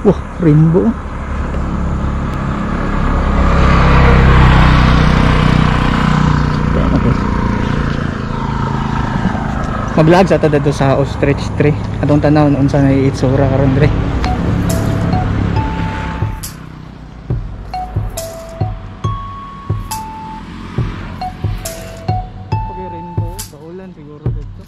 Wah, rainbow. Mag-vlog sa tada sa Ostrich tree. Atong tanaw unsa na itsura karon dire. Okay, rainbow, baulan siguro dito.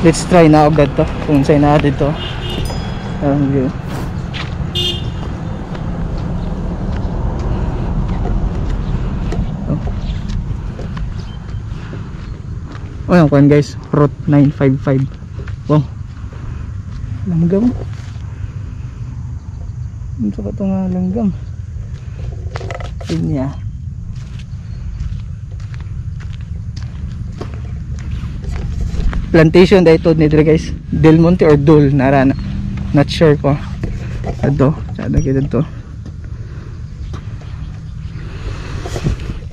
Let's try na agad to kung saan na dito ang view. Oh yan kuhan guys, Route 955. Wow, langgam. Ito ka ito nga langgam. Pinya. Plantation dito nito guys, Del Monte or Dul narana, not sure ko. Ado sada kita to.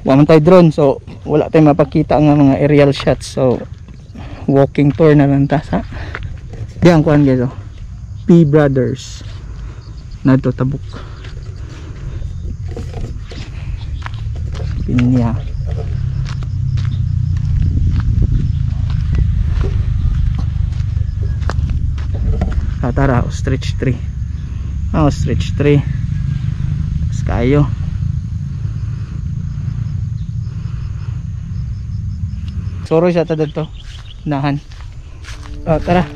Wa man tay drone, so wala tayong mapakita nga mga aerial shots, so walking tour na lang ta sa diyan kuan guys. P Brothers nadto Tabuk Pinya. Tara, Ostrich tree. Ostrich tree. Tapos kayo. Soro siya ta dito. Nahan. Oh, tara.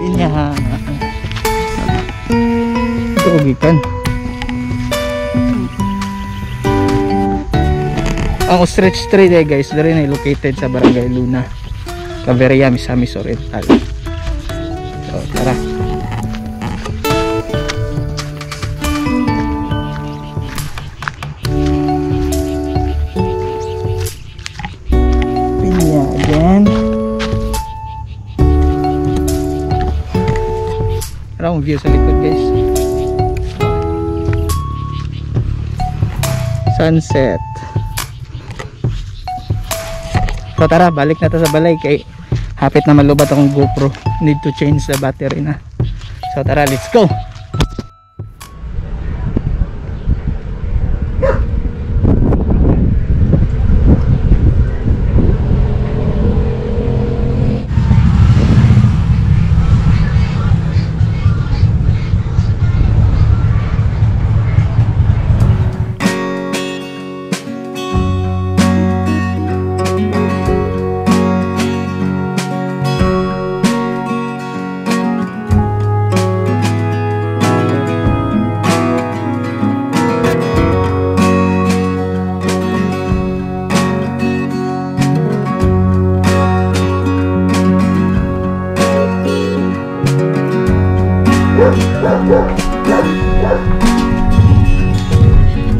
Inya. Ito ugikan. Ang Ostrich tree day guys, dere na located sa Barangay Luna, Claveria Misamis Oriental. So tara. Pinya again. Round view sa likod guys. Sunset. So tara, balik na ta sa balay kay hapit na malubat akong GoPro. Need to change the battery na. So tara, let's go.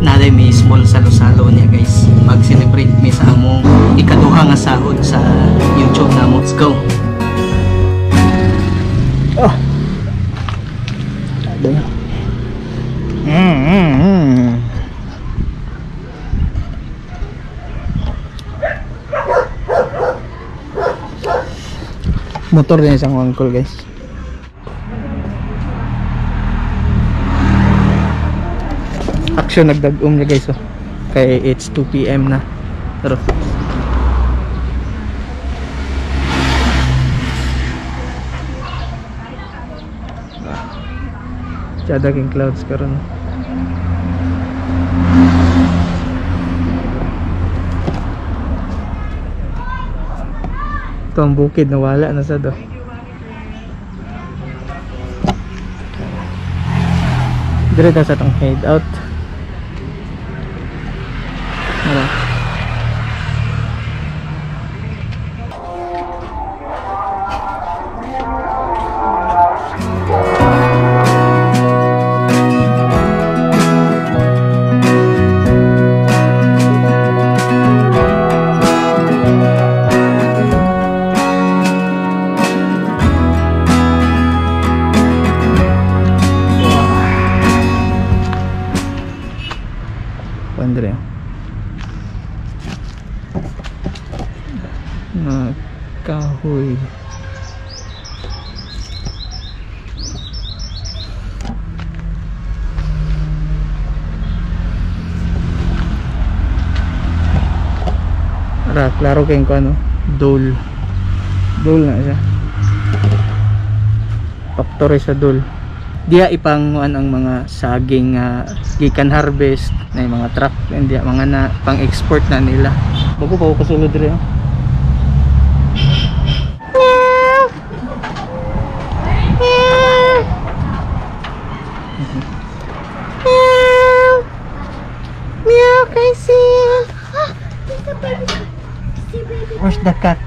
Naday may small salo-salo niya guys. Mag-celebrate mi sa among ikaduha nga sahod sa YouTube na. Let's go. Oh. Motor din isang uncle guys. Action nagdag-um niya guys, oh. Kay it's 2 PM na. Pero daging clouds karon. Ito ang bukid, nawala na sa do. Dire na sa itong head out. Ano? Andre na kahoy. Ara, klaro kayong ko ano, dole na siya, factory sa dole. Diya ipanguan ang mga saging gikan harvest na yung mga truck, hindi mga na pang export na nila. Bago pa ko kasulod rin. Meow, Casey. Where's the cat?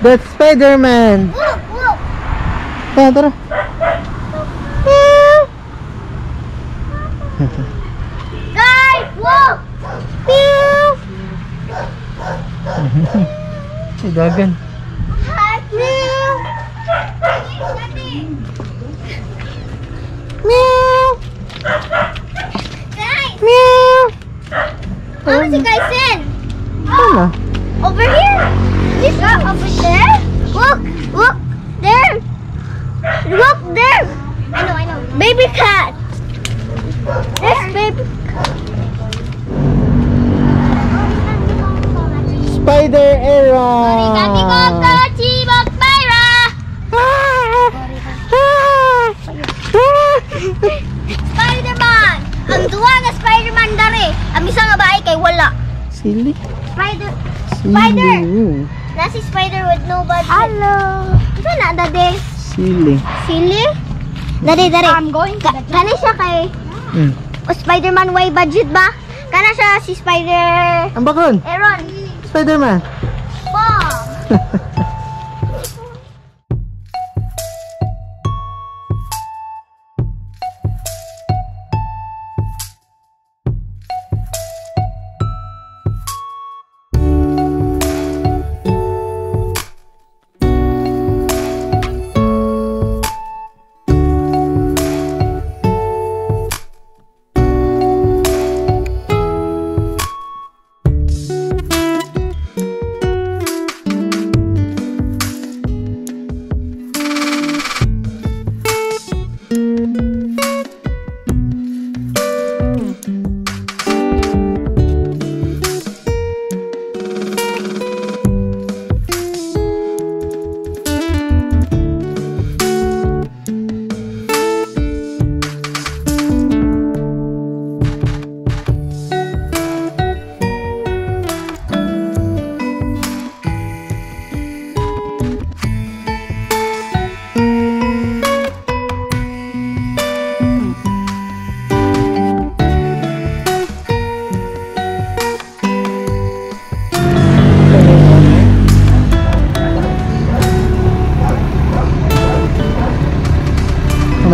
That's Spider-Man. Tara, tara. Guys, look. Si Dagan. Meow. Guys. Meow. Ano si Kaisen? Ano? Over here. This one over there. Look there. Look there. I know. Baby cat. This baby. Spider era. Spider-Man. Ang duwa nga Spider-Man dari. Ang isa nga bahay kay wala. Silly. Spider. Silly. Nasi spider with no budget. Hello. Ito na, dade. Silly. Silly? Dade. I'm going to the Kana siya kay o Spider-Man way budget ba? Kana siya si Spider... Ang bakon? Aaron. Spider-Man. Bomb.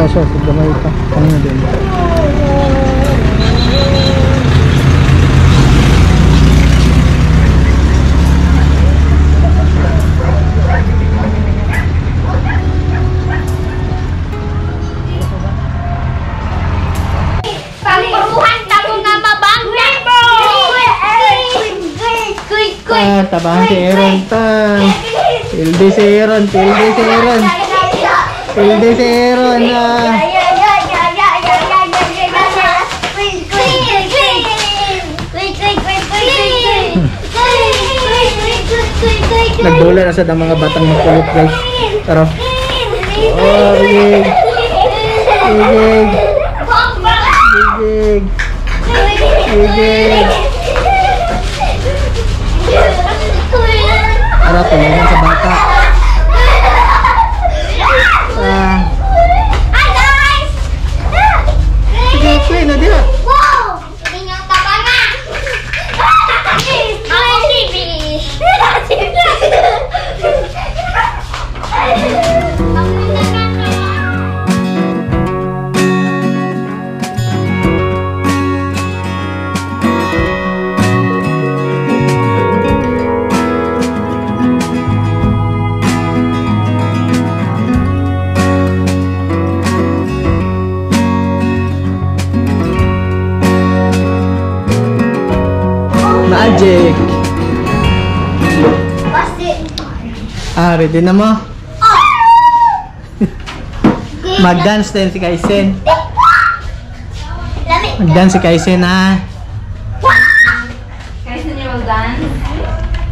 Siya sa gamay pa. Kanina din. Pangpuruhan tamo nga mabangga. Tabahan si Aaron ta. Pildi si Aaron. Nagbola na sa mga batang magkulot guys. Tara. Oh, bigig. para tulungan sa bata. Sige, play na dito. Wow! Hindi niya tabangan! Ako si Fish! Magic! Basti! Ready na mo? Mag-dance din si Kaisen. Mag-dance si Kaisen, ha? Kaisen, you will dance?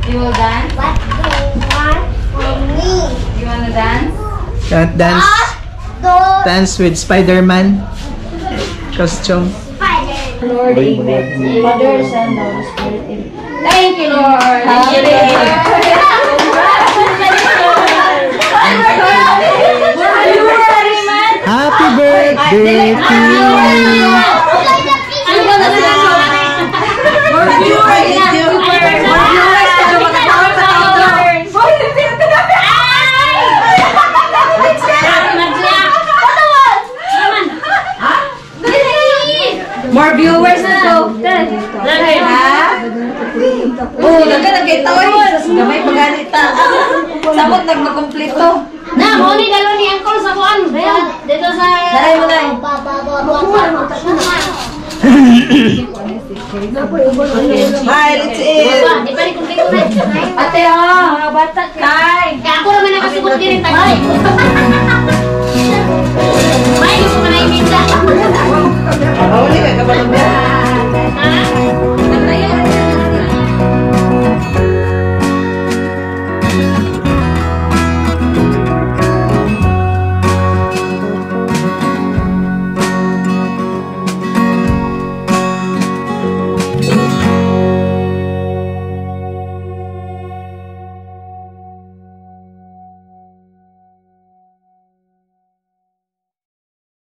You will dance? What do you want from me? You wanna dance? Can't dance. Dance with Spider-Man costume. Lord, amen. Father, Son, Holy Spirit. Thank you, Lord. Thank you, Lord. Happy birthday to you. More viewers na to. Oh, nagkita ko yun. Gamay paganita. Sabot nagmakomplito. Na, mo ni dalo ni Uncle sa buwan. Dito sa... Daray mo na. Hi, let's eat. Ate, bata. Hi. ako naman nakasibot din rin tayo.